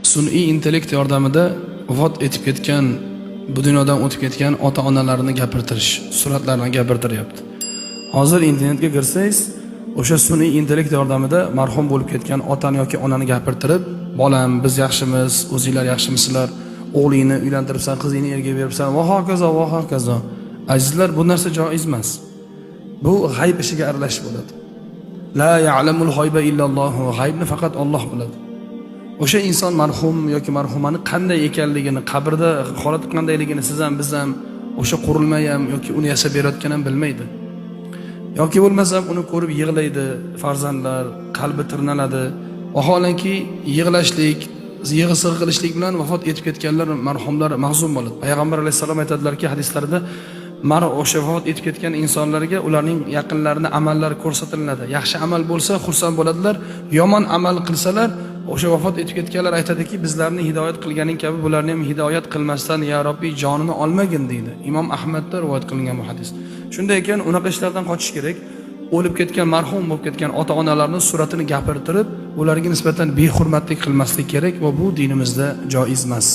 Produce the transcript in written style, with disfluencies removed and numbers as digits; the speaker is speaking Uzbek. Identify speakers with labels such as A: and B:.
A: Sun'iy intellekt yordamida vafot etib ketgan, bu dunyodan o'tib ketgan ota onalarni gapirtirish, suratlarni gapirtiryapti. Hozir internetga kirsangiz, o'sha sun'iy intellekt yordamida marhum bo'lib ketgan otani yoki onani gapirtirib, bolam, biz yaxshimiz, o'zinglar yaxshimisizlar, o'g'lingni uylantiribsan, qizingni erga beribsan va hokazo va hokazo. Azizlar, bu narsa joiz emas. Bu g'ayb ishiga aralashish bo'ladi. La ya'lamul g'ayba illalloh, g'aybni faqat Alloh biladi. O'sha inson marhum yoki marhumani qanday ekanligini, qabrda holati qandayligini siz ham, biz ham, o'sha qurilma ham yoki uni yasab berayotgan ham bilmaydi. Yoki bo'lmasam uni ko'rib yig'laydi farzandlar, qalbi tirnaladi. Vaholanki yig'lashlik, yig'i qilishlik bilan vafot etib ketganlar, marhumlar mahzun bo'ladi. Payg'ambar alayhissalom aytadilarki hadislarida, mar o'sha vafot etib ketgan insonlarga ularning yaqinlarini amallari ko'rsatiladi. Yaxshi amal bo'lsa xursand bo'ladilar, yomon amal qilsalar o'sha vafot etib ketganlar aytadiki, bizlarni hidoyat qilganing kabi bularni ham hidoyat qilmasdan ya Robbiy jonini olmagin deydi. Imom Ahmadda rivoyat qilingan bu hadis. Shunday ekan, unaqa ishlardan qochish kerak. O'lib ketgan, marhum bo'lib ketgan ota-onalarni suratini gapirtirib, ularga nisbatan behurmatlik qilmaslik kerak va bu dinimizda joiz emas.